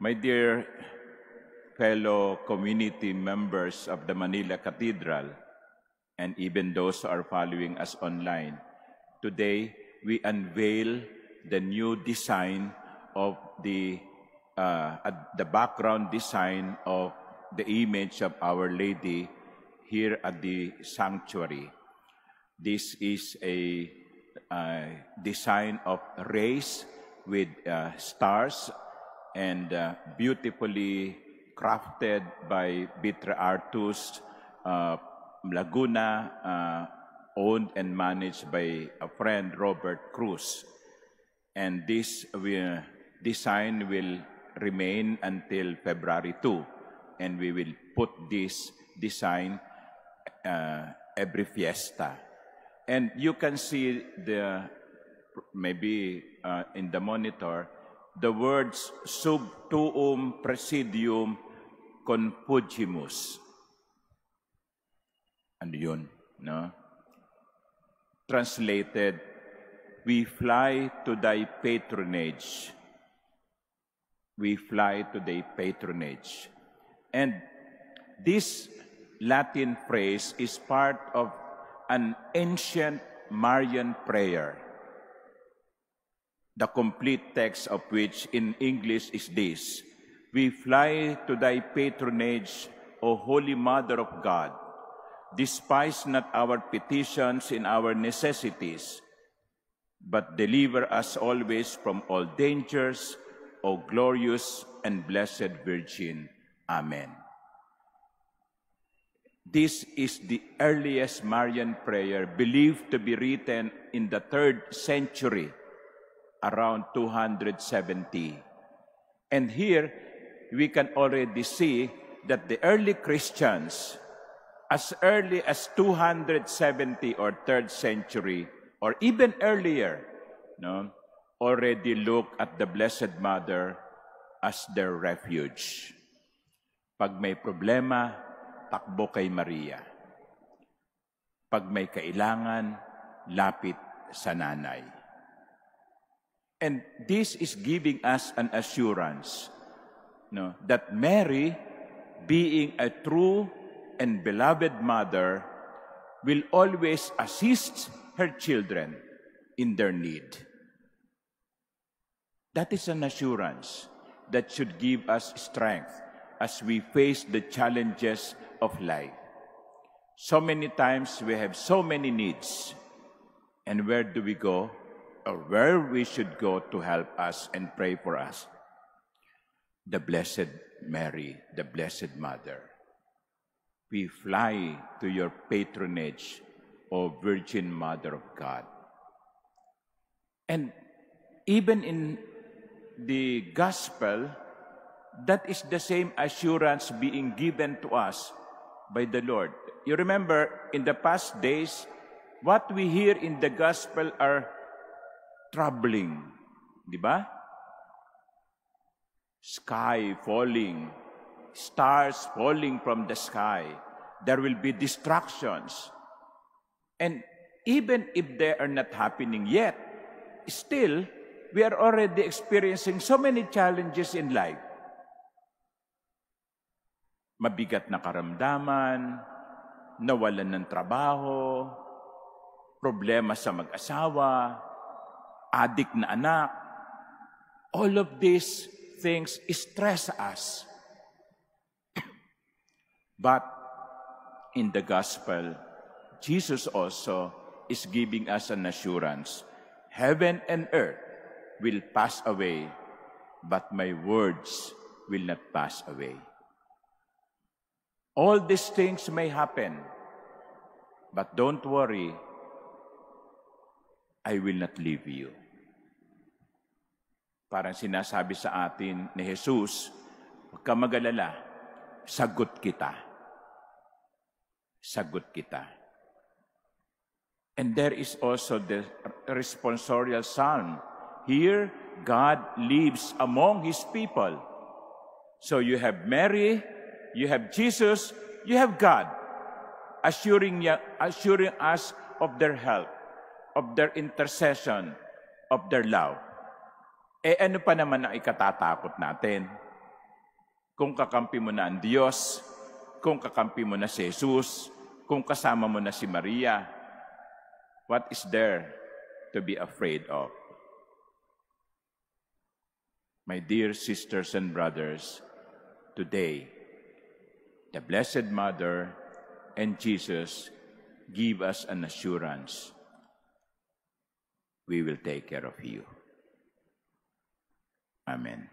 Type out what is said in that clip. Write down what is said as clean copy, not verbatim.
My dear fellow community members of the Manila Cathedral, and even those who are following us online, today we unveil the new design of the background design of the image of Our Lady here at the sanctuary. This is a design of rays with stars and beautifully crafted by Vitra Artus, Laguna, owned and managed by a friend, Robert Cruz. And this design will remain until February 2, and we will put this design every fiesta. And you can see maybe in the monitor, the words sub tuum presidium confugimus. Ano yun? No? Translated, we fly to thy patronage. We fly to thy patronage. And this Latin phrase is part of an ancient Marian prayer, the complete text of which in English is this: we fly to thy patronage, O Holy Mother of God. Despise not our petitions in our necessities, but deliver us always from all dangers, O glorious and blessed Virgin. Amen. This is the earliest Marian prayer, believed to be written in the 3rd century, around 270. And here, we can already see that the early Christians, as early as 270 or 3rd century, or even earlier, already look at the Blessed Mother as their refuge. Pag may problema, takbo kay Maria. Pag may kailangan, lapit sa nanay. And this is giving us an assurance that Mary, being a true and beloved mother, will always assist her children in their need. That is an assurance that should give us strength as we face the challenges of life. So many times we have so many needs. And where do we go? Or where we should go to help us and pray for us? The Blessed Mary, the Blessed Mother. We fly to your patronage, O Virgin Mother of God. And even in the Gospel, that is the same assurance being given to us by the Lord. You remember, in the past days, what we hear in the Gospel are troubling, di ba? Sky falling, stars falling from the sky. There will be distractions. And even if they are not happening yet, still, we are already experiencing so many challenges in life. Mabigat na karamdaman, nawalan ng trabaho, problema sa mag-asawa, adik na anak. All of these things stress us. But in the Gospel, Jesus also is giving us an assurance. Heaven and earth will pass away, but my words will not pass away. All these things may happen, but don't worry, I will not leave you. Parang sinasabi sa atin ni Jesus, huwag ka mag-alala, sagot kita. Sagot kita. And there is also the responsorial psalm. Here, God lives among His people. So you have Mary, you have Jesus, you have God, assuring us of their help, of their intercession, of their love. Eh ano pa naman ang ikatatakot natin? Kung kakampi mo na ang Diyos, kung kakampi mo na si Jesus, kung kasama mo na si Maria, what is there to be afraid of? My dear sisters and brothers, today, the Blessed Mother and Jesus give us an assurance. We will take care of you. Amen.